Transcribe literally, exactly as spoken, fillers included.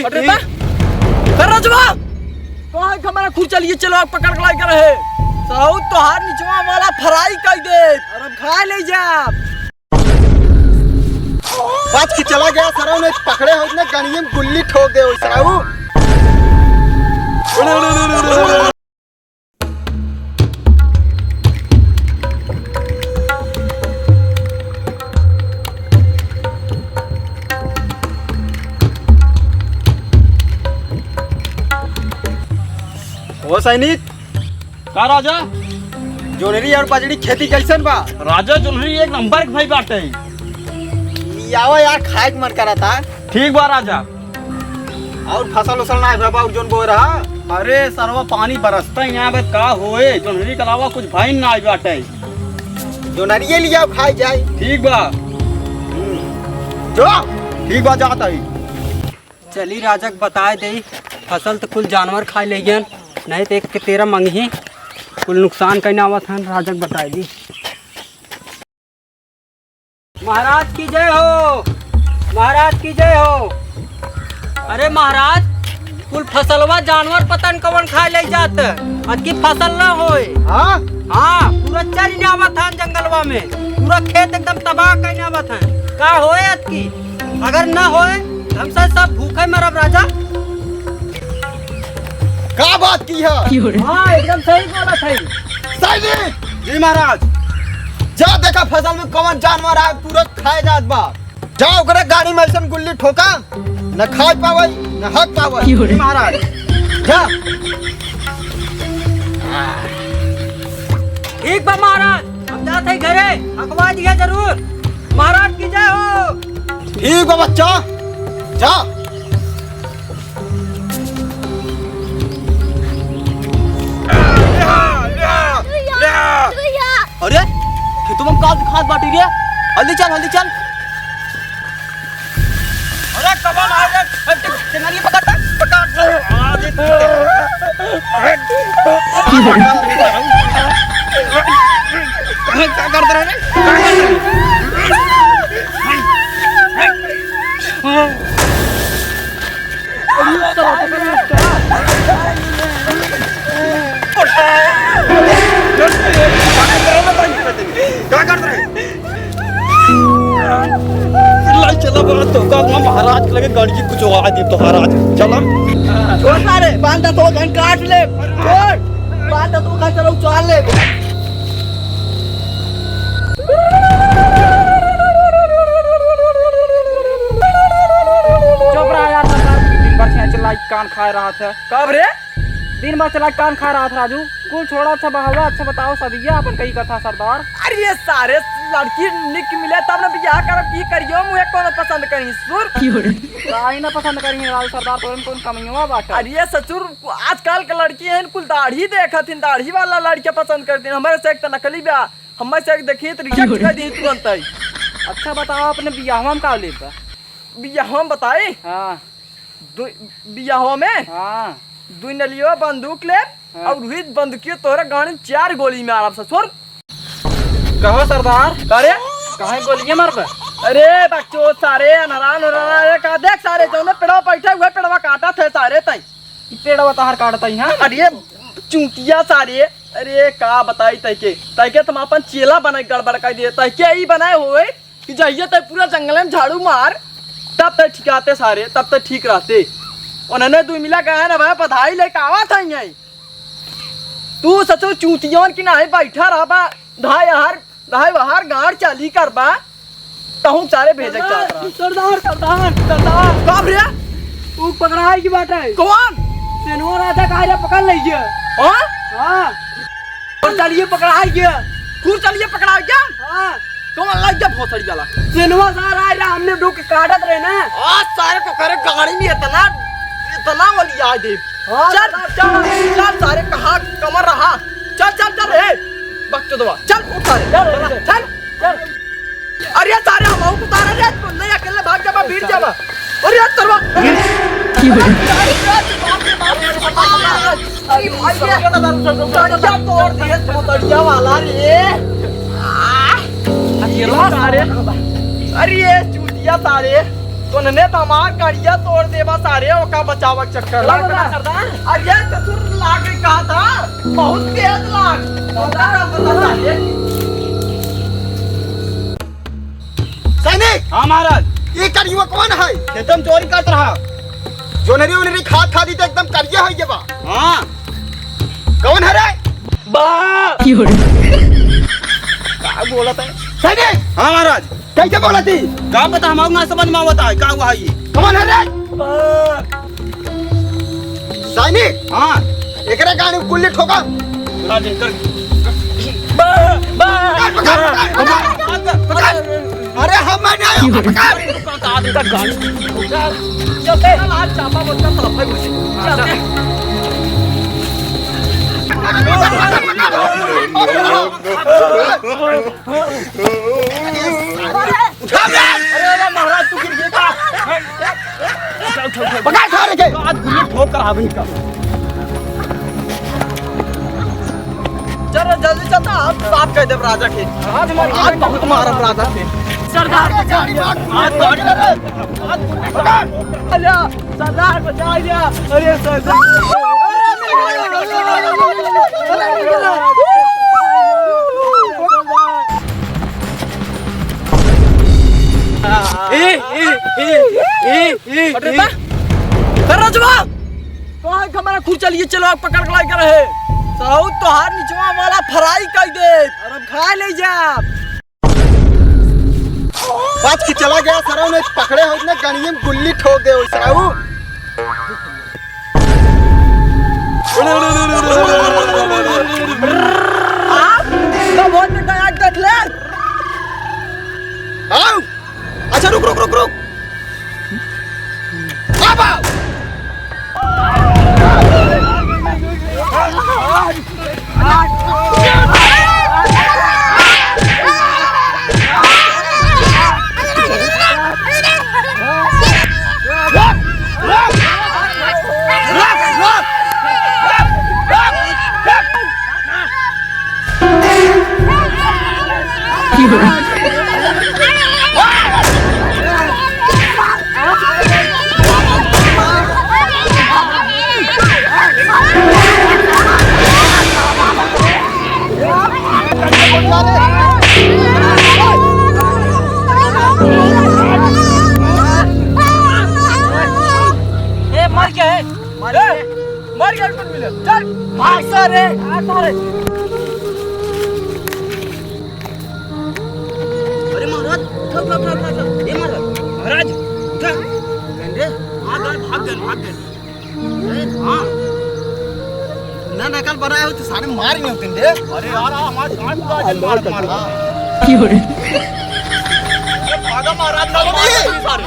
अरे बा, कर रजवा, कहाँ के हमारा खुरचलिए चलो पकड़ के लाई कर है। साहू तोहार निचवा वाला फ्राई कर दे। अरे हम खा ले जा। बच के चला गया सरऊ, नहीं पकड़े होत ना गणिये में गुल्ली ठोक दे होई सरऊ। ओ सैनिक, का राजा? जोन्हरी और बजड़ी खेती कैसन बा? राजा, जोन्हरी एक नंबर के भई बाटे। लियावा यार, खाए के मन करता। ठीक बा राजा। और फसल उसल ना भवा, और जोन बोए रहा? अरे सरवा, पानी बरसता ही यहाँ बे, का होए? जोन्हरी के अलावा कुछ भई ना बाटे। जोन्हरिये लियाओ, खाई जाए। ठीक बा। हम्म। जो। ठीक बा, जात ही। चली राजक बताए देई, फसल त कुल जानवर खाए ले गयन, नहीं त एक के तेरह मंगही, कुल नुकसान कइने आवत हन, राजक बताए दी। महाराज की जय हो, महाराज की जय हो। अरे महाराज, कुल फसलवा जानवर पता न कवन खाए ले जात, अतकी फसल ना होए। हाँ? हाँ, पूरा चरिन आवत हन जंगलवा में, पूरा खेत एकदम तबाह कइने आवत हन। का होए अतकी? अगर ना होए, हम सब, सब भूखे मरब राजा। का बात की है? हाँ, एकदम सही बोलत है। सैनिक! जी महाराज। जा देखा फसल में कौन जानवर आए, पूरा खाए जात बा। जा ओकरे गाड़ी में ऐसन गुल्ली ठोका, न खाए पावे, न हक पावे। जी महाराज। जा। ठीक बा महाराज, हम जात है घरे, हकवा दिया जरूर। महाराज की जय हो। ठीक बा बच्चा, जा। अरे, खेतवा में का दिखात बाटी रे? हल्दी चल, हल्दी चल। अरे, कमल आ रे, टेंगरी पकड़, पकड़। आ, देखो। का करत रहे रे? का करत रहे? लाई चला बा, तो का अपना महाराज के लगे गणजी कुछ आवा दे तो महाराज। चला। छोड़ सारे, बांधा तो गन काट ले। छोड़। बांधा तो गन चलो उचार ले। चुप रहा यार, सरदार, दिन भर से चिल्लाई कान खाए रहा था। कब रे? दिन भर चला कान खा रहा था राजू। कुल छोड़ा, अच्छा बहावा, अच्छा बताओ सदिया अपन कही कथा सरदार। अरे ये सारे लड़की निक मिले तब न बियाह करब की करियो, मुहे कोनो पसंद करी सुर। काहे ना पसंद करी राजू सरदार, तोरन कौन कमियों बाटे? अरे ये ससुर, आजकल के लड़की हैं कुल दाढ़ी देखत हिन, दाढ़ी वाला लड़के पसंद करत हिन। हमारे से एक त नकली बा, हमारे से एक देखी त रिजेक्ट कर दी तुरंत ही। अच्छा बताओ अपने बियाहवा में का लेबा? बियाहवा में बताई? हाँ। दु-, बियाहो में हाँ। दुई नलियो बंदूक ले हाँ। और वही बंदूकियो तोहरे गाड़ी में चार गोली मारब ससुर। कहो सरदार। अरे काहे गोलिये मारबे? अरे बकचोद सारे अनहरान उनहरान, अरे का देख सारे जौने पेड़वा बैठे हुए पेड़वा काटत है सारे तई। ई पेड़वा तहार काटत है, हाँ? अरे चूतिया सारे, अरे का बताई तैके, तैके तुम अपन चेला बनाई गड़बड़ कर दिए, तैके ई बनाए हुए कि जहिया तक पूरा जंगल में झाड़ू मार, तब तक ठिकाते सारे, तब तक ठीक रहते। उन्होंने दुई मिला कहा ना भाई, बधाई लेके आवा था यहीं। तू सचो चूतियों की नाही बैठा रहा बा, धाय हर, धाय बाहर गाड़ चाली कर बा, तहूँ सारे भेजे के चाहत रहा। सरदार, सरदार, सरदार। का भैया? ऊ पकड़ाई की बात है। कौन? सेनुआ राजा का आजा पकड़ ले गया। हाँ? हाँ। और चलिए पकड़ा गया। तू चलिए पकड़ा गया? हाँ। कौन लग गया भोसड़ी वाला? सेनुआ सार आए रहा, हमने डोक के काटत रहे ना। आज सारे को करे गाड़ी में इतना, इतना वाली आ दे। हाँ, चल, सरदार। चल, चल सारे कहाँ कमर रहा। चल, चल, चल रे। बकचोदवा, चल उठ सारे। चल, चल, चल। चल। अरे सारे हम आऊ उतारे रे, नहीं अकेले भाग जाबा, भीड़ जाबा। अरे यार तरवा। की हो? अरे यार, बाप रे बाप, अरे भाई रे। गाड़िया तोड़ दिए मोटरिया वाला रे। अरे सारे। अरे ये चूतिया सारे। उन्हने तो हमार कड़िया तोड़ देबा सारे, ओका बचावा के चक्कर में। सरदार। अरे ससुर लाग कहा था, बहुत तेज लाग। सरदार, सरदार, ये सैनिक! हाँ महाराज। ये करिया कौन है? खेतम चोरी करत रहा। जोनरी उनरी खात खात ही तो एकदम करिया होइ गवा। हाँ। कौन है रे? बा। का बोलत है? सैनिक! हाँ महाराज। कैसे बोलत ही? का पता, हमहू ना समझ में आवत है, का हुआ है ये? कौन है रे? बा। सैनिक! हाँ। एकरे गाड़ी में गुल्ली ठोका। राजेंद्र। बा, बा। पकड़, पकड़, पकड़, पकड़। अरे हम नहीं आयो, पकड़। का आदमी का गाड़ी। चलते। आज चापा बोलता साफ है मुझे। चलते। उठा बे! अरे, अरे, महाराज, तू गिर गया का? उठा, उठा, उठा। पकड़ सारे के। आज गुल्ली ठोक कर आ गई का। चलो, जल्दी चलता, हम साफ कह देब राजा के। आज मार, आज बहुत मारब राजा के। सरदार, आज गाड़ी, आज गुल्ली पकड़। अरे, सरदार बचा लिया। अरे सरदार। ए, ए, ए, ए, ए, अरे ए। बा, कर रजवा। कहाँ के हमारा खुरचा लिए चलो, पकड़ के लाई कर है। साहू तोहार निचवा वाला फ्राई कर दे। अरे खा ले जा। बच के चला गया सरऊ, नहीं पकड़े होत ना गणिये में गुल्ली ठोक दे होई सरऊ। आ, तो बहुत बेटा यार देख ले। आओ। अच्छा रुक, रुक, रुक, रुक। अब आओ। ए, मर गया है। मर गया। मर गया, कुछ मिले। चल, भाग सारे, भाग सारे। अरे महाराज, उठा, उठा, उठा, उठा, उठा। ए महाराज, महाराज, उठा। गंडे, भाग गए, भाग गए, भाग गए। अरे हाँ। ना नकल बनाए हो तो सारे मार नहीं होते रे। अरे यार, हमारे गांड पूरा आज मार, मार। क्यों रे? अरे भागा महाराज, ना मार सारे।